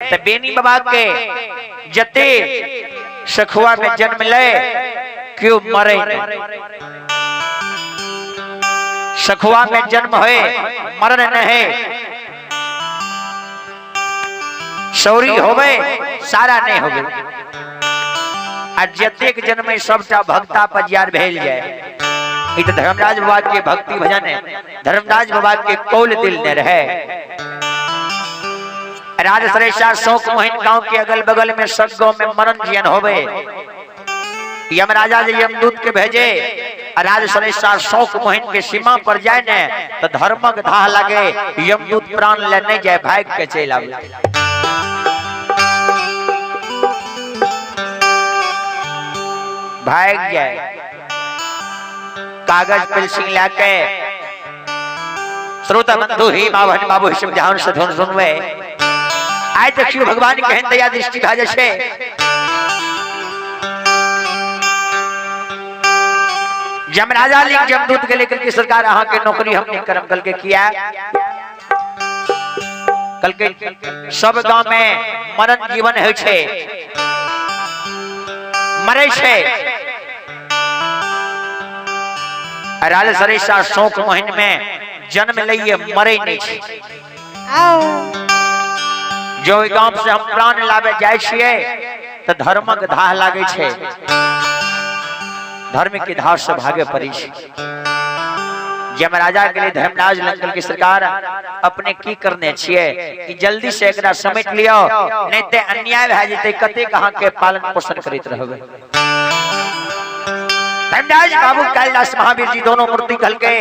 तऽ बेनी बाबा के जते सखुआ में जन्म ले क्यों मरे नहीं। सखुआ में जन्म होए मरण नहीं, सौरी होवे सारा नहीं होवे। आ जतेक जन्म सबटा भक्ता पजियार भेल जाए। ई तो धर्मराज बाबा के भक्ति भजन है, धर्मराज बाबा के कौल दिल ने रहे। राज सरेशा शौक मोहिन गांव के अगल बगल में सब गांव में मरण जियन होवे। यमराजा जे यमदूत के भेजे, राज सरेशा शौक मोहिन के सीमा पर जाए ने तो धर्मक धाह लगे, यमदूत प्राण ले नहीं जाए, भाग के चल आवे। भाग जाए कागज पेंसिल लाके। श्रोता बंधु ही माँ बहन बाबू हिसम ध्यान से धुन सुनवे। आइ देखियो भगवान केहन दया दृष्टि भए जाइ छै। यमराजा लिख जमदूत के लेकर के सरकार अहाँ के नौकरी हम नहीं करम। कल के किया कल के सब गांव में मरण जीवन होइ छै, मरे छै। राज सरेशा शौक मोहिन में जन्म लइए मरे नहीं छै। जो ओहि गांव से हम प्राण लाबे जाइ छियै तऽ धर्मक धाह लागै छै, धर्म के धाह से भागे पड़ै छै। यमराजा के लिए धर्मराज लंकल की सरकार अपने की करने छियै कि जल्दी से एकरा समेट लियो, नहीं ते अन्याय भए जेतै, कतेक अहाँ के पालन पोषण करैत रहबै। धर्मराज बाबू कालिदास महावीर जी दोनों मूर्ति कहलकै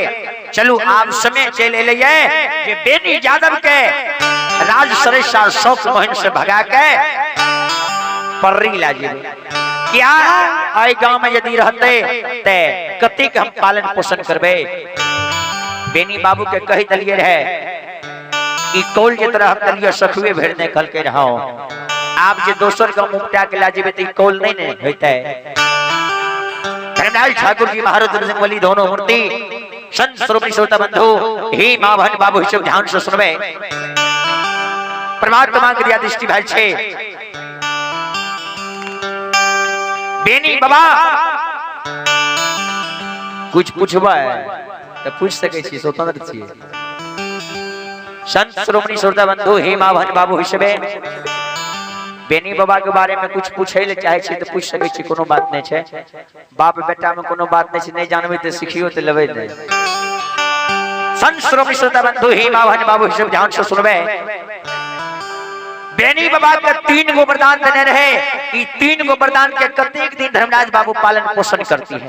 चलू आब समय चलि एलै जे बेनी यादव के राज सरेशा शौक मोहिन से भगा के पर्री ला जेबै। क्या एहि गांव में यदि रहते ते कतेक हम पालन पोषण करबै। बेनी बाबू के कहि देलिए रहे ई कौल जे तरह हम देलिए सखुए भरि नहि कहलकै रहो, आब जे दोसर गांव उपटा के ला जेबै तऽ ई कौल नहीं ने होइतै। धर्मराज ठाकुर जी महाराज सिंह वली दोनों मूर्ति संत श्रोमणी श्रोता बंधु हे माँ बहन बाबू सब ध्यान से सुनबे। परमात्मा के दया दृष्टि भल छे। बेनी बाबा कुछ पूछबै तऽ पूछ सकै छी, स्वतंत्र छी। संत श्रोमणी श्रोता बंधु हे माँ बहन बाबू हिसबे बेनी बाबा के बारे में कुछ पूछे ले चाहे छी तो पूछ सकै छी, कोनो बात नहीं छै। बाप बेटा में कोनो बात नहीं छै, नहीं जानबै तऽ सिखियो तऽ लेबै नहीं। संत श्रोमणी श्रोता बंधु हे माँ बहन बाबू हिसबे ध्यान से सुनबे। बेनी बाबा के 3 गो वरदान देने रहे, ई 3 गो वरदान के कतेक दिन धर्मराज बाबू पालन पोषण करती है।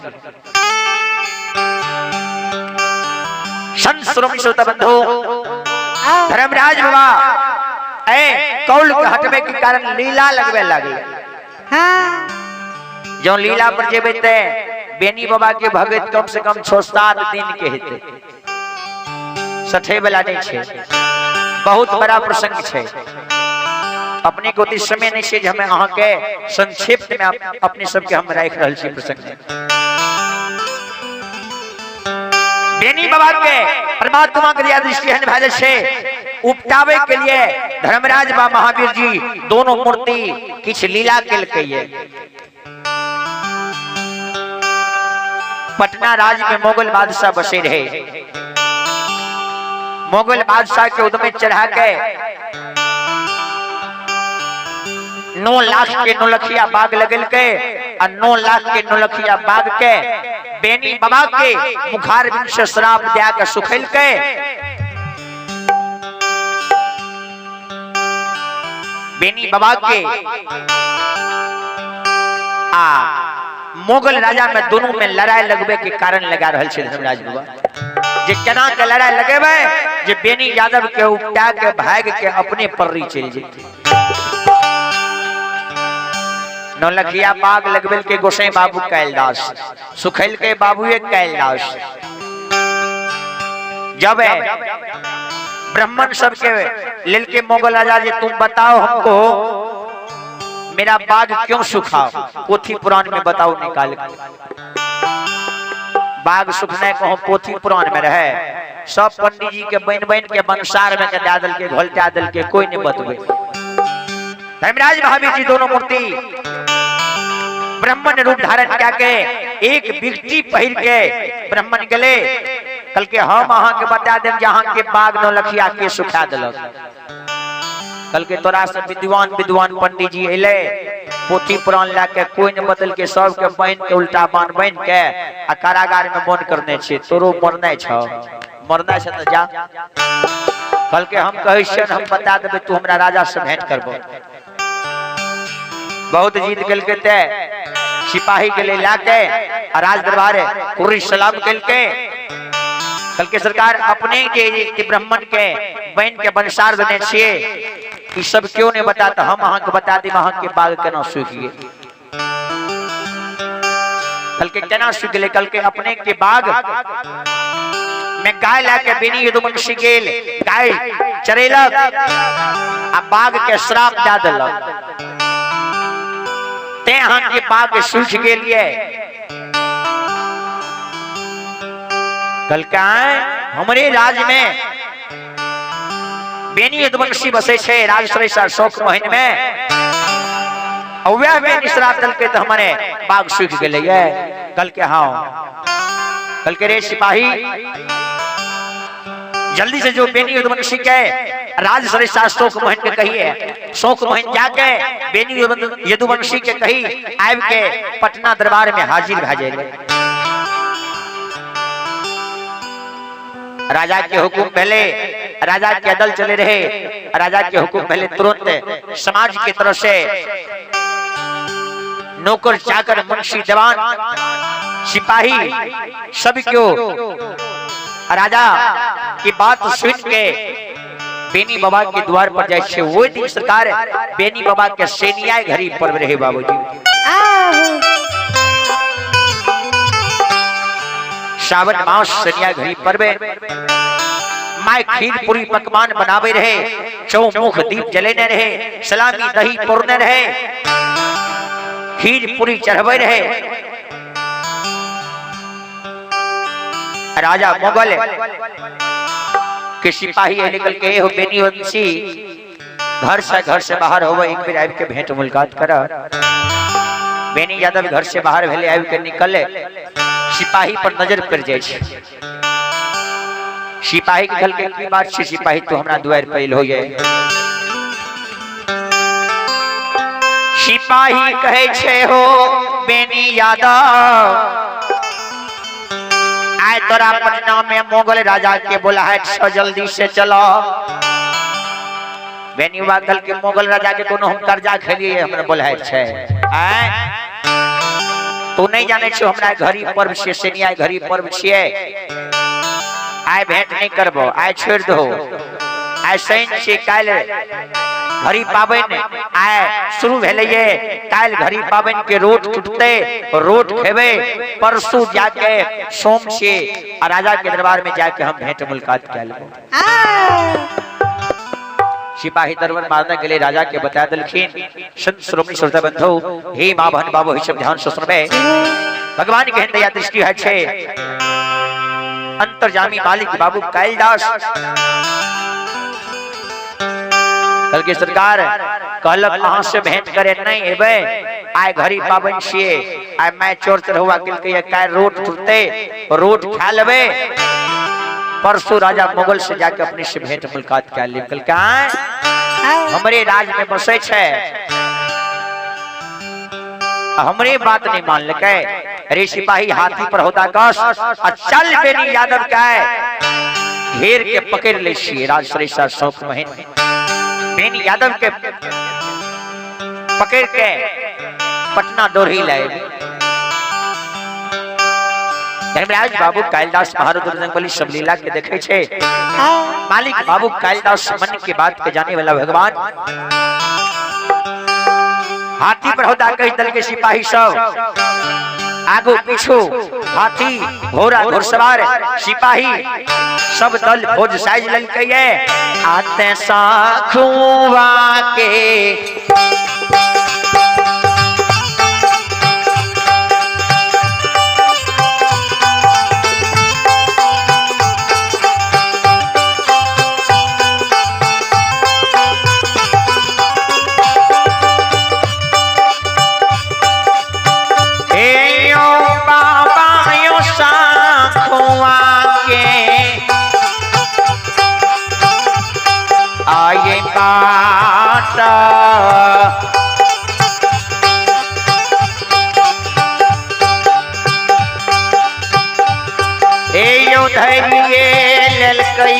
संत श्रोमणी श्रोता बंधु धर्मराज बाबा ए कौल के हटबे के कारण लीला लगबे लागे। हाँ। जो लीला पर जेबे ते बेनी बाबा के भगत कम से कम 6-7 दिन के हेते, सठे वाला नहीं छे। बहुत बड़ा प्रसंग छे, अपने को ओते समय नहीं छे जे हमें अहाँ के संक्षिप्त में अपने सबके हम राखि रहल छी प्रसंग। बेनी बाबा के परमात्मा के दया दृष्टि एहन भए जाइ छै, उपटावे के लिए धर्मराज बा महावीर जी दोनों मूर्ति किछ लीला केलकै। पटना राज्य में मुगल बादशाह बसे रहे। मुगल बादशाह के उदमे चढ़ा के 9 लाख के 9 लखिया बाग लगल के आ 9 लाख के 9 लखिया बाग के बेनी बाबा के मुखार बिन से श्राप दिया के सुखल के बेनी बाबा के आ मुगल राजा में दोनों में लड़ाई लगबे के कारण लगा रहल छै धर्मराज बाबा जे केना के लड़ाई लगेबे जे बेनी यादव के उपटा के भाग के अपने पर्री चलि जेतै। नौलखिया बाग लगबेल के गोसाई बाबू कैलदास, सुखैल के बाबू कैलदास। जब ब्राह्मण सबके लेल के मुगल राजा जे तुम बताओ हमको मेरा बाग क्यों सुखा, पोथी पुराण में बताओ निकाल के। बाग सुखने कहो पोथी पुराण में रहे, सब पंडित जी के बन बन के बंसार में के दे दल के घोलटा दल के कोई नहीं बतबे। धर्मराज महावीर जी दोनों मूर्ति ब्राह्मण रूप धारण क्या के एक बिगटी पहिर के ब्राह्मण गेले। कल के हम अहाँ के बता देम जे अहाँ के बाग नौलखिया के सुखा देलक। कल के तोरा से विद्वान विद्वान पंडित जी अले पोथी पुराण ला के कोई न बदल के सब के बन के उल्टा बान बन के आ कारागार में बंद करने छे, तोरो मरना छ, मरना छ त जा। कल के हम कहै छियन हम बता देबै, तू हमरा राजा से भेंट करबो। बहुत जीत गेलकै ते सिपाही के ले लाके आ राज दरबार कुर्री सलाम केलकै। कल के सरकार अपने के ब्राह्मण के बन के बनसार देने छिए, ई सब क्यों नहीं बताता, हम अहाँ के बता दी अहाँ के बाग केना सूखि गेल। कल के केना सूखि गेलै? कल के अपने के बाग में गाय ला के बेनी यदुवंशी गेल, गाय चरेलक आ बाग के श्राप दे देलक, ते अहाँ के बाग सूखि गेल ये। कल के हमरे राज में बेनी यदुवंशी बसे छे राजश्रेष्ठ शोक महीन में, वह बेनी श्राप देलकै तऽ हमरे बाग सूखि गेलै ये। कल के हाँ, कल के रे सिपाही जल्दी से जो बेनी यदुवंशी के राजश्रेष्ठ शोक महीन के कहिए, शोक महीन जाके बेनी यदुवंशी के कही आबि के पटना दरबार में हाजिर भए जाए। राजा के हुकुम पहले राजा के दल चले रहे, राजा के हुकुम पहले तुरंत समाज के तरफ से नौकर चाकर मुंशी दीवान सिपाही सभी को राजा की बात सुन के बेनी बाबा के द्वार पर जाए छे। वो दिन सरकार बेनी बाबा के सेनिया घड़ी पर रहे बाबूजी। सावन मास सेनिया घड़ी पर्व my खीर पूरी पकवान बनावे रहे, चौमुख दीप जलेने रहे, सलामी दही पोरने रहे, खीर पूरी चढ़वे रहे। राजा मुगल के सिपाही निकल के हो बेनी वंशी घर से बाहर होवे, एक बेर आबि के भेंट मुलाकात कर। बेनी यादव घर से बाहर भेले, आबि के निकले, सिपाही पर नजर पड़ जाए छै। सिपाही के कहल के की बात छै सिपाही, तू हमरा दुआर पर एल हो ये। सिपाही कहे छै हो बेनी यादव, आय तोरा पटना में मुगल राजा के बोला है छो, जल्दी से चलो। बेनी बाबा कहल के मुगल राजा के कोनो हम कर्जा खेलिए हमरा बोला है छे, आय तू नहीं जाने छो हमरा घड़ी पर्व छिए, सेनिया घड़ी पर्व छिए, आय भेंट नहीं करबो, आय छोड़ दो, आय शनि छिए, काल्हि घड़ी पाबनि आय शुरू भेलैये, काल्हि घड़ी पाबनि के रोट टूटते रोट खेबे, परसू जाके सोम छिए आ राजा के दरबार में जाके हम भेंट मुलाकात कए लेबो। सिपाही दरबार मारने के लिए राजा के बता दिलखिन। संत श्रोमणी श्रोता बंधु, हे माँ बहन बाबू, हे सब ध्यान से सुनबे, भगवान के दया दृष्टि है छे अंतर्जामी मालिक बाबू कालिदास। कल के सरकार कहलक अहाँ से भेंट करे नहीं एबे, आय घड़ी पाबनि छिए, आय मैं चोर चढ़ुआ केलकै, काल्हि रोट टूटते रोट खा लेबे, परसों राजा मुगल से जाके अपने से भेंट मुलाकात कर ले। कल हमरे राज में बसे छे, हमरे बात नहीं मान लके। अरे सिपाही हाथी पर होता कस आ चल बेनी यादव का घेर के पकड़ ले छिए राज श्रेष्ठ शौक महीन बेनी यादव के पकड़ के पटना डोरी लाए। धर्मराज बाबू कालिदास महारुद्र बजरंगबली सब लीला के देखे छे। मालिक बाबू कालिदास मन के बात के जाने वाला भगवान हाथी पर होता कई दल के सिपाही सब आगू पीछू हाथी घोड़ा घुड़सवार सिपाही सब दल फौज साइज ललकै आते साखुआ के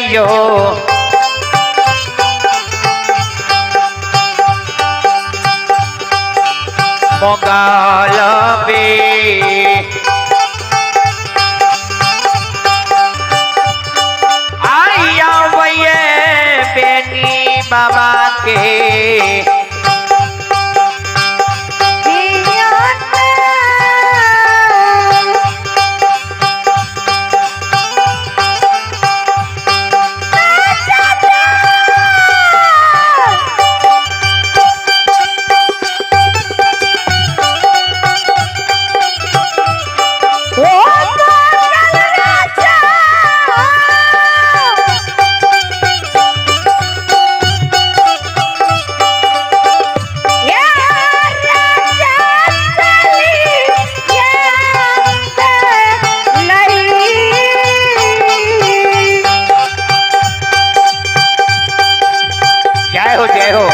जइयो मोगल बे आइया वये बेनी बाबा के जय हो जय हो।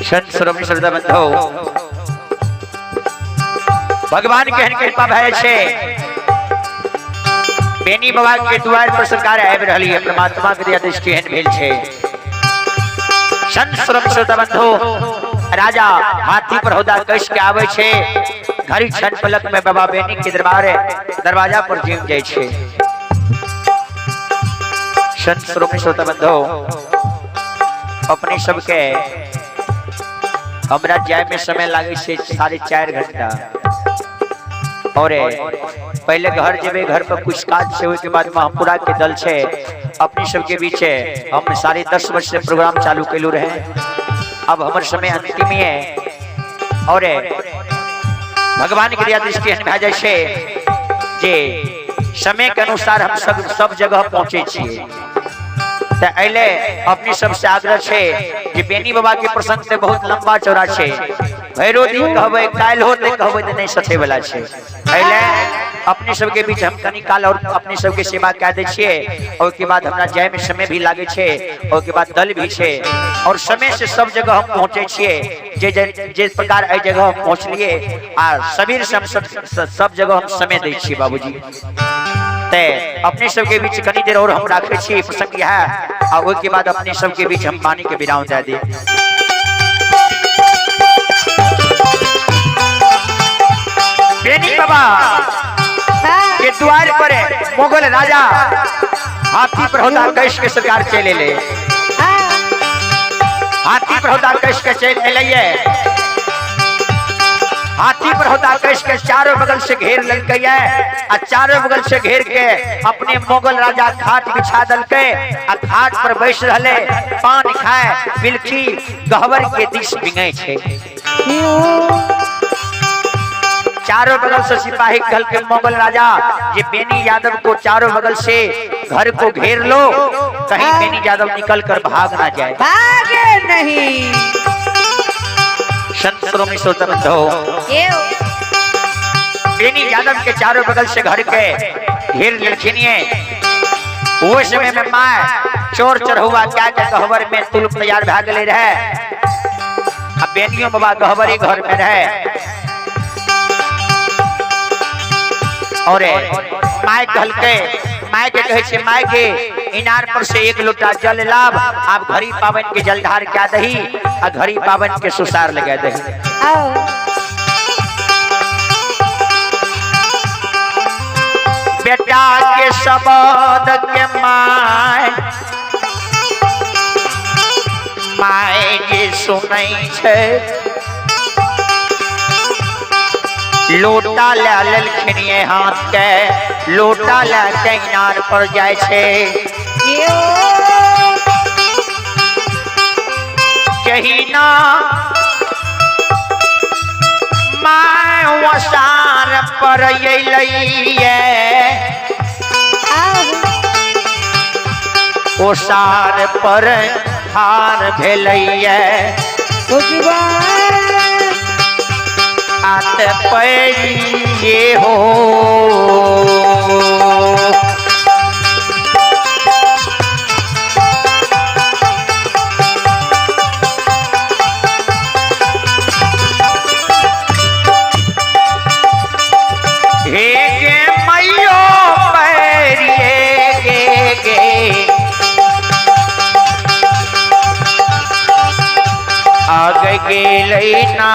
संत श्रोमणी श्रद्धा बंधो, भगवान के हन कृपा भय छे। बेनी बाबा के द्वार पर सरकार आबि रहली है, परमात्मा के दया दृष्टि एहन भेल छे। संत श्रोमणी श्रद्धा बंधो, राजा हाथी पर हौदा कस के आवे छे, घड़ी क्षण पलक में बाबा बेनी के दरबार दरवाजा पर जीव जाय छे। संत श्रोमणी श्रद्धा बंधो, अपने सबके हमरा जाय में समय लागे छे 4.5 घंटा। और पहले घर जेबे, घर पर कुछ काज से के बाद महापुरा के दल छे अपने सबके बीच है। हम 10:30 बजे से प्रोग्राम चालू कैलू रहे, अब हमर समय अंतिम ही है। और भगवान के दया दृष्टि भए जाय छे जे समय के अनुसार हम सब सब जगह पहुँचे छियै। त अइले अपने सबसे आग्रह छे जे बेनी बाबा के प्रसंग से बहुत लंबा चौड़ा छे, भैरो दिन कहबै काल्हि होते कहबै त नहीं सठे वाला छे। अइले अपने सबके बीच हम कनी काल और अपने सबके सेवा कए दै छियै, और के बाद हमरा जाय में समय भी लागे छे, और के बाद दल भी छे, और समय से सब जगह हम पहुँचे छियै। जे जे जे प्रकार एहि जगह हम पहुँचलियै आ सबेर से हम सब सब जगह हम समय दै छियै बाबूजी। ते अपने सबके बीच कनी देर और हम राखे छी प्रसंग इएह, आ ओहिके बाद अपने सबके बीच हम पानी के विराम दे दी। बेनी बाबा के द्वार पर मुगल राजा हाथी पर होता कैश के सरकार चले ले, हाथी पर होता कैश के चल एलैये, हाथी पर होता कैश के चारों बगल से घेर ललकै आ चारों बगल से घेर के अपने मुगल राजा खाट बिछा दलकै आ खाट पर बैस रहले, पान खाए बिलखी गहबर के दिश बिंगै छे। चारों बगल से सिपाही कहल के मुगल राजा ये बेनी यादव को चारों बगल से घर को घेर लो, कहीं बेनी यादव निकल कर भाग ना जाए, भागे नहीं। संत श्रोमणी श्रोता बंधो, बेनी यादव के चारों बगल से घर के घेर लेलखिन। वो समय में माय चोर चढ़ुआ क्या के गहबर में तुलप तैयार भए गेले रहे, आ बेनियो बाबा गहबरे घर में रहे। और my कहलकै, my के कहै छै my के इनार पर से एक लोटा जल लाभ, आप घड़ी पावन के जलधार क्या दही आ घड़ी पावन के सुसार लगा दही। बेटा के शब्द के my my जे सुनै छै। लोटा लए लेलखिन ये हाथ के, लोटा लए के इनार पर जाइ छै। जहिना my ओसार पर अयलैये, ओसार पर हार भेलैये, आत पैरिये हो। हे गे मैयो पैरिये गे गे, आग गेलै ना।